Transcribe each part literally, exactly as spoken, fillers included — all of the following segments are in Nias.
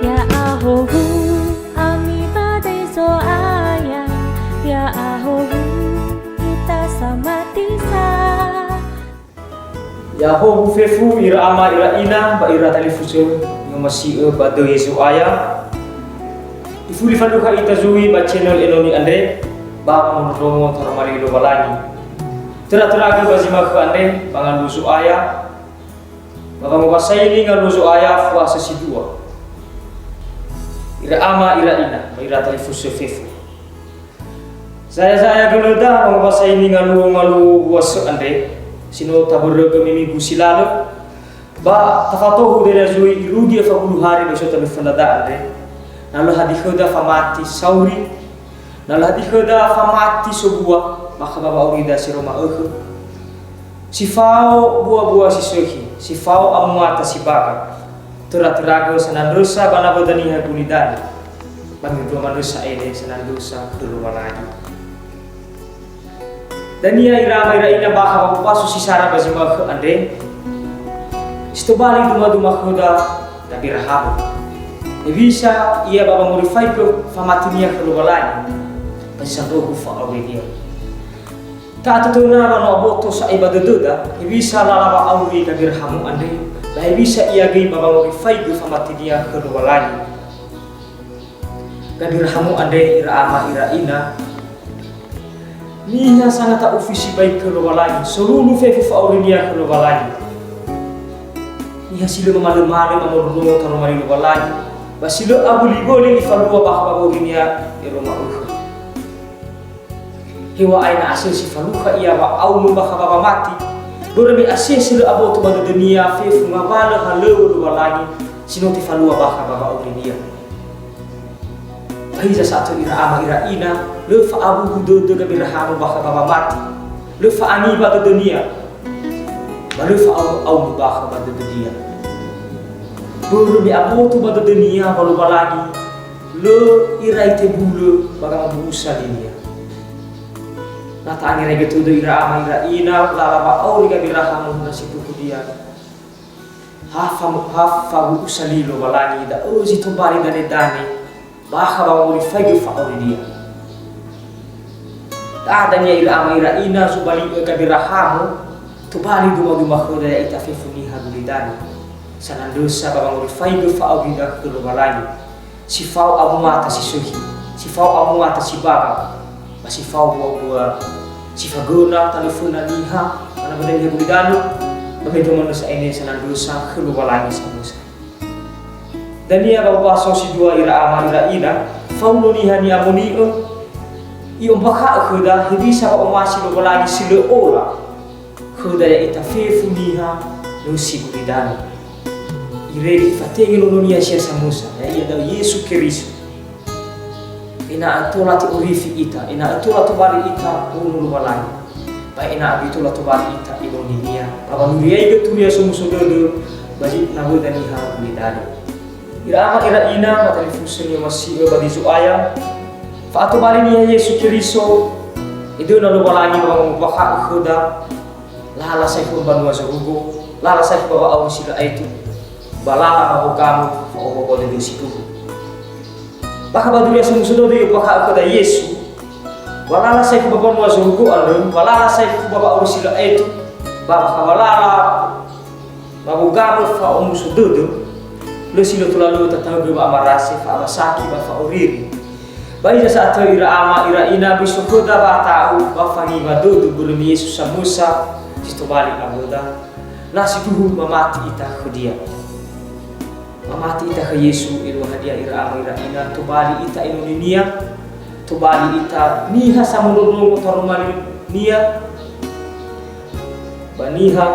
Ya'ahowu ami ba döi Zo'aya, ya'ahowu ita samati sa. Ya'ahowu fefu ira ama, ira ina, ba ira talifusö ni'omasi'ö ba döi Zo'aya. Ifuli falukha ita zui ba channel enoni andre, ba Mundrongo Taroma li Lowalangi. Töra-töra gö ba zi ma'ökhö andre, ba ngaluo Zo'aya, ba wangowasaini ngaluo Zo'aya fuasa si dua. Ira ama, ira ina, ba ira talifusö fefu. Zaya-zaya gölöda wangowasaini ngaluo-ngaluo buasö andre, si no tabörögö mimigu si lalö, ba tafatohu dania zui irugi öfa bulu hari ba so tanö fönada andre, na lö hadia khöda famati sauri, na lö hadia khöda famati sobua, bakha ba wa'aurida si ro ma'ökhö. Si fao bua-bua si sökhi, si fao amuata si baga. Töra-töra gö sanandrösa ba nawöda niha gulidanö, ba mendrua manö sa'ae sanandrösa khö Lowalangi. Dania ira ama, ira ina, bakha ba ubaso si sara ba zi ma'ökhö andre, si tobali duma-duma khöda Gaberahamo. Hewisa ia ba wangorifaigö famatinia khö Lowalangi, ba si sandrohu fa'aurinia. Ta'atötöna wa no aboto sa'ae ba dödöda, hewisa lala wa'auri Gaberahamo andre, ba hewisa ia göi ba wangorifaigö famatinia khö Lowalangi. Gaberahamo andre, ira ama, ira ina, niha sangata'ufi sibai khö Lowalangi, solulu fefu fa'aurinia khö Lowalangi. Niha si lö mamalö-malö mamondrongo Taroma li Lowalangi, ba si lö awöli-wöli ifalua bakha ba wa'aurinia ero ma'ökhö. Heŵa'ae na asese falukha ia wa'aumö bakha ba wamati, börö me asese lö aboto ba dödönia fefu ngawalö halöŵö Lowalangi si no tefalua bakha ba wa'aurinia. Ba hiza sa'atö ira ama, ira ina, lö fa'awuwu dödö Gaberahamo bakha ba wamati, lö fa'angiwa dödönia, ba lö fa'aumö-aumö bakha ba dödönia. Börö me aboto ba dödönia wa Lowalangi, lö irai tebulö ba gamabu'usa linia. Na ta'angeraigö tödö ira ama, ira ina, lala wa'auri Gaberahamo na si tuhudia. Ha fa-, ha fawu'usa li Lowalangi, da'ö zi tobali danedane, bakha ba wangorifaigö fa'aurinia. Da'a dania ira ama, ira ina, zubali'ö Gaberahamo, tobali duma-duma khöda ya'ita fefu niha gulidanö, sanandrösa ba wangorifaigö fa'aurida khö Lowalangi. Si fao amuata si sökhi, si fao amuata si baga, ba si fao bua-bua si fagöna tanö föna niha, ba nawöda niha gulidanö, ba mendrua manö sa'ae sanandrösa khö Lowalangi samösa. Dania ba ubaso si dua ira ama, ira ina, fauno niha ni'amoni'ö, i'ombakha'ö khöda hewisa wa'omasi Lowalangi si lö ola khöda ya'ita fefu niha nösi gulidanö. Irege ifatenge Nononia si ha samösa, ya'ia da'ö Yesu Keriso. Ena'ö tola te'orifi ita, ena'ö tola tobali ita ono Lowalangi, ba ena'ö göi tola tobali ita enoni-Nia, ba wanuriaigö Turia Somuso Dödö ba zi nawöda niha gulidanö. Ira ama, ira ina, ba talifusö ni'omasi'ö ba döi Zo'aya, fa'atobali niha Yesu Keriso, edöna Lowalangi ba wangombakha'ö khöda, lala saekhu ba mbanua zorugo, lala saekhu ba wa'auri si lö aetu, ba lala ba wogamö fa'ohahau dödö si tuhu. Bakha ba Turia Somuso Dödö i'ombakha'ö khöda Yesu, wa lala saekhu ba mbanua zorugo andrö, wa lala saekhu ba wa'auri si lö aetu, ba bakha wa lala ba wogamö fa'omuso dödö, lö si lö tola lö tataögö wa'amarase, fa'abasaki, ba fa'oriri. Ba hiza sa'atö ira ama, ira ina, böi so khöda wa'ata'u ba fangiwa dödö börö me Yesu samösa zi tobali awöda, na si tuhu mamati ita khö-Nia. Mamati ita khö Yesu, elua hadia ira ama, ira ina, tobali ita enoni-Nia, tobali ita niha samondrongo taroma li-Nia, ba niha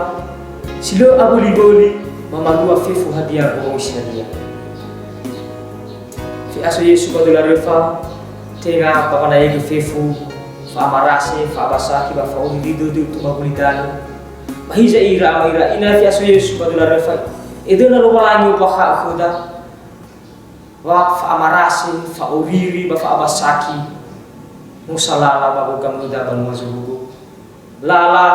si lö awöli-wöli mamalua fefu hadia goroisa-Nia. Fe'aso Yesu ba döla röfa, tenga ba wanayagö fefu, fa'amarase, fa'abasaki, ba fa'oriri dödö tumaguli danö. Ba hiza ira ama, ira ina, fe'aso Yesu ba döla röfa, edöna Lowalangi ombakha'ö khöda, wa fa'amarase, fa'oriri, ba fa'abasaki, mosa lala ba wogamöda banua zorugo. Lala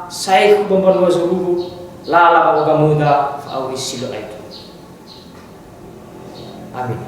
saekhu ba mbanua zorugo, lala ba wogamöda fa'auri si lö aetu. Amin.